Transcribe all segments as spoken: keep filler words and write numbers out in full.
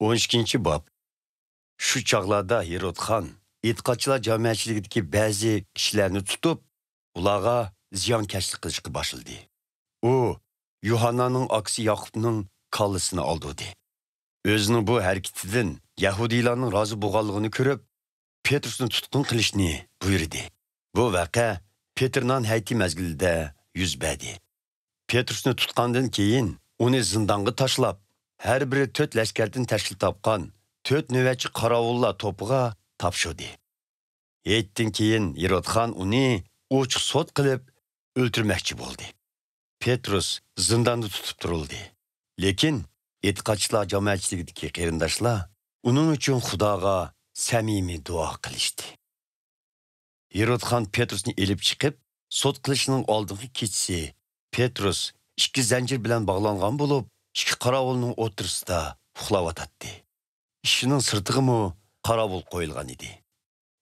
ئون ئىككىنچى باب. شۇ چاغلاردا ھېرود خان ئېتىقادچىلار جامائەتچىلىكىدىكى بەزى كىشىلەرنى تۇتۇپ، ئۇلارغا زىيانكەشلىك قىلىشقا باشلىدى. ئۇ يۇھاننانىڭ ئاكىسى ياقۇپنىڭ كاللىسىنى ئالدۇردى. ئۆزىنىڭ بۇ ھەرىكىتىدىن يەھۇدىيلارنىڭ رازى بولغانلىقىنى كۆرۈپ، پېترۇسنى تۇتقۇن قىلىشنى بۇيرۇدى. بۇ ۋەقە پېتىرنان ھەيتى مەزگىلىدە يۈز بەردى. پېترۇسنى تۇتقاندىن كېيىن، ئۇنى زىندانغا تاشلاپ، ھەر بىرى تۆت لەشكەردىن تەشكىل تاپقان تۆت نۆۋەتچى قاراۋۇللار توپىغا تاپشۇردى. ھېيتتىن كېيىن ھېرود خان ئۇنى ئوچۇق سوت قىلىپ ئۆلتۈرمەكچى بولدى. پېترۇس زىنداندا تۇتۇپ تۇرۇلدى. لېكىن ئېتىقادچىلار جامائەتچىلىكىدىكى قېرىنداشلار ئۇنىڭ ئۈچۈن خۇداغا سەمىمىي دۇئا قىلىشتى. ھېرود خان پېترۇسنى ئېلىپ چىقىپ، سوت قىلىشنىڭ ئالدىنقى كېچىسى پېترۇس ئىككى زەنجىر بىلەن باغلانغان بولۇپ، ئىككى قاراۋۇلنىڭ ئوتتۇرىسىدا ئۇخلاۋاتاتتى. ئىشىكنىڭ سىرتىغىمۇ قاراۋۇل قويۇلغان ئىدى.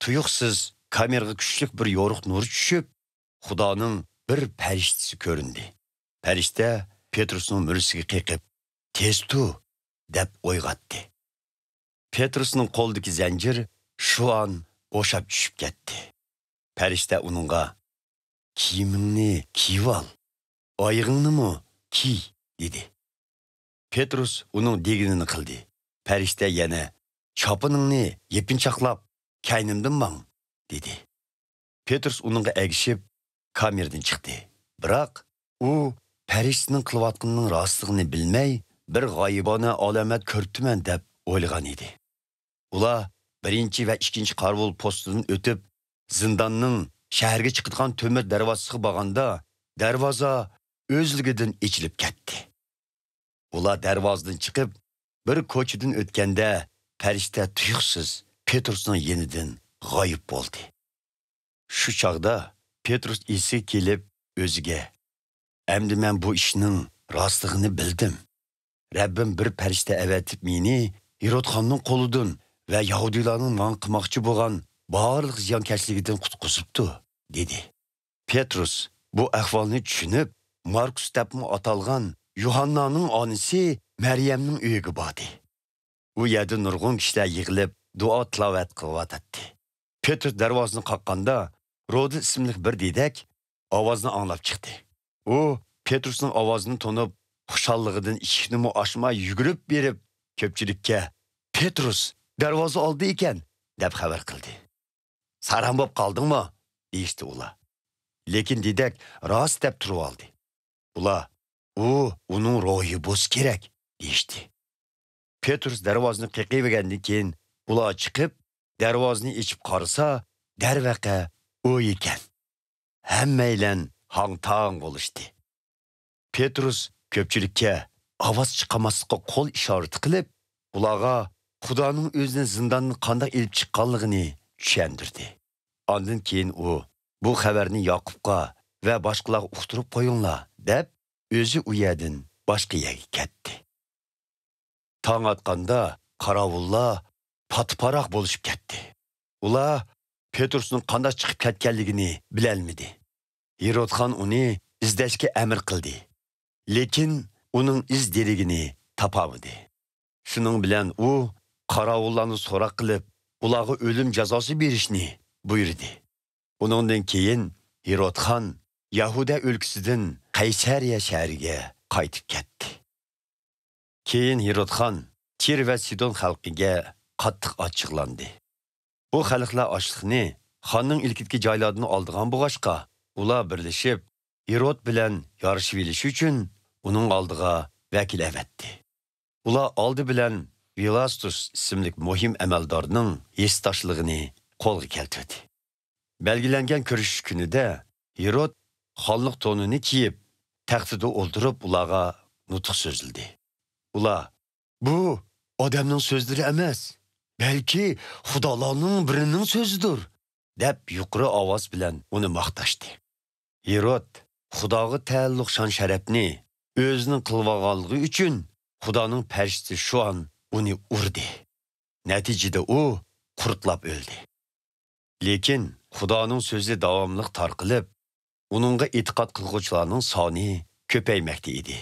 تۇيۇقسىز كامېرغا كۈچلۈك بىر يورۇق نۇر چۈشۈپ، خۇدانىڭ بىر پەرىشتىسى كۆرۈندى. پەرىشتە پېترۇسنىڭ مۈرىسىگە قېقىپ، «تېز تۇر!» دەپ ئويغاتتى. پېترۇسنىڭ قولىدىكى زەنجىر شۇ ئان بوشاپ چۈشۈپ كەتتى. پەرىشتە ئۇنىڭغا، «كىيىمىڭنى كىيىۋال، ئايىغىڭنىمۇ كىي» دېدى. پېترۇس ئۇنىڭ دېگىنىنى قىلدى. پەرىشتە يەنە، «چاپىنىڭنى يېپىنچاقلاپ، كەينىمدىن ماڭ» دېدى. پېترۇس ئۇنىڭغا ئەگىشىپ، كامېردىن چىقتى. بىراق، ئۇ پەرىشتىنىڭ قىلىۋاتقىنىنىڭ راستلىقىنى بىلمەي، بىر غايىبانە ئالامەت كۆرۈپتىمەن دەپ ئويلىغان ئىدى. ئۇلار بىرىنچى ۋە ئىككىنچى قارىۋۇل پوستىدىن ئۆتۈپ، زىنداننىڭ شەھەرگە چىقىدىغان تۆمۈر دەرۋازىسىغا بارغاندا، دەرۋازا ئۆزلۈكىدىن ئېچىلىپ كەتتى. ئۇلار دەرۋازىدىن چىقىپ، بىر كوچىدىن ئۆتكەندە، پەرىشتە تۇيۇقسىز پېترۇسنىڭ يېنىدىن غايىب بولدى. شۇ چاغدا پېترۇس ئېسىگە كېلىپ، ئۆزىگە، «ئەمدى مەن بۇ ئىشنىڭ راستلىقىنى بىلدىم. رەببىم بىر پەرىشتە ئەۋەتىپ، مېنى ھېرودخاننىڭ قولىدىن ۋە يەھۇدىيلارنىڭ ماڭا قىلماقچى بولغان بارلىق زىيانكەشلىكىدىن قۇتقۇزۇپتۇ» دېدى. پېترۇس بۇ ئەھۋالنى چۈشىنىپ، ماركۇس دەپمۇ ئاتالغان يۇھاننانىڭ ئانىسى مەريەمنىڭ ئۆيىگە باردى. ئۇ يەردە نۇرغۇن كىشىلەر يىغىلىپ، دۇئا تىلاۋەت قىلىۋاتاتتى. پېترۇس دەرۋازىنى قاققاندا، رودى ئىسىملىك بىر دېدەك ئاۋازنى ئاڭلاپ چىقتى. ئۇ پېترۇسنىڭ ئاۋازىنى تونۇپ، خۇشاللىقىدىن ئىشىكنىمۇ ئاچماي يۈگۈرۈپ بېرىپ، كۆپچىلىككە، «پېترۇس دەرۋازا ئالدى ئىكەن» دەپ خەۋەر قىلدى. «ساراڭ بولۇپ قالدىڭمۇ؟» دېيىشتى ئۇلار. لېكىن دېدەك راست دەپ تۇرۇۋالدى. ئۇلار، «ئۇ، ئۇنىڭ روھى بولسا كېرەك» دېيىشتى. پېترۇس دەرۋازىنى قېقىۋەرگەندىن كېيىن، ئۇلار چىقىپ، دەرۋازىنى ئېچىپ قارىسا، دەرۋەقە ئۇ ئىكەن. ھەممەيلەن ھاڭ-تاڭ بولۇشتى. پېترۇس كۆپچىلىككە ئاۋاز چىقارماسلىققا قول ئىشارىتى قىلىپ، ئۇلارغا خۇدانىڭ ئۆزىنى زىنداندىن قانداق ئېلىپ چىققانلىقىنى چۈشەندۈردى. ئاندىن كېيىن ئۇ، «بۇ خەۋەرنى ياقۇپقا ۋە باشقىلارغا ئۇقتۇرۇپ قويۇڭلار» دەپ، ئۆزى ئۇ يەردىن باشقا يەرگە كەتتى. تاڭ ئاتقاندا قاراۋۇللار پاتىپاراق بولۇشۇپ كەتتى. ئۇلار پېترۇسنىڭ قانداق چىقىپ كەتكەنلىكىنى بىلەلمىدى. ھېرودخان ئۇنى ئىزدەشكە ئەمر قىلدى. لېكىن ئۇنىڭ ئىز دېرىكىنى تاپالمىدى. شۇنىڭ بىلەن ئۇ قاراۋۇللارنى سوراق قىلىپ، ئۇلارغا ئۆلۈم جازاسى بېرىشنى بۇيرۇدى. ئۇنىڭدىن كېيىن ھېرودخان يەھۇدىيە ئۆلكىسىدىن قەيسەرىيە شەھىرىگە قايتىپ كەتتى. كېيىن ھېرودخان تىر ۋە سىدون خەلقىگە قاتتىق ئاچچىقلاندى. بۇ خەلقلەر ئاشلىقنى خاننىڭ ئىلكىدىكى جايلاردىن ئالىدىغان بولغاچقا، ئۇلار بىرلىشىپ، ھېرود بىلەن يارىشىۋېلىش ئۈچۈن ئۇنىڭ ئالدىغا ۋەكىل ئەۋەتتى. ئۇلار ئالدى بىلەن ۋىلاستۇس ئىسىملىك مۇھىم ئەمەلدارنىڭ ھېسداشلىقىنى قولغا كەلتۈردى. بەلگىلەنگەن كۆرۈشۈش كۈنىدە ھېرود خانلىق تونىنى كىيىپ، تەختىدە ئولتۇرۇپ، ئۇلارغا نۇتۇق سۆزلىدى. ئۇلار، «بۇ ئادەمنىڭ سۆزلىرى ئەمەس، بەلكى خۇدالارنىڭ بىرىنىڭ سۆزىدۇر» دەپ، يۇقىرى ئاۋاز بىلەن ئۇنى ماختاشتى. ھېرود خۇداغا تەئەللۇق شان-شەرەپنى ئۆزىنىڭ قىلىۋالغانلىقى ئۈچۈن خۇدانىڭ پەرىشتىسى شۇ ئان ئۇنى ئۇردى. نەتىجىدە ئۇ قۇرتلاپ ئۆلدى. لېكىن خۇدانىڭ سۆزى داۋاملىق تارقىلىپ، ئۇنىڭغا ئېتىقاد قىلغۇچىلارنىڭ سانى كۆپەيمەكتە ئىدى.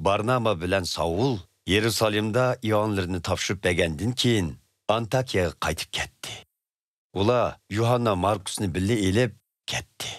بارنابا بىلەن ساۋۇل يېرۇسالېمدا ئىئانىلىرىنى تاپشۇرۇپ بەرگەندىن كېيىن، ئانتاكىيەگە قايتىپ كەتتى. ئۇلار يۇھاننا ماركۇسنى بىللە ئېلىپ كەتتى.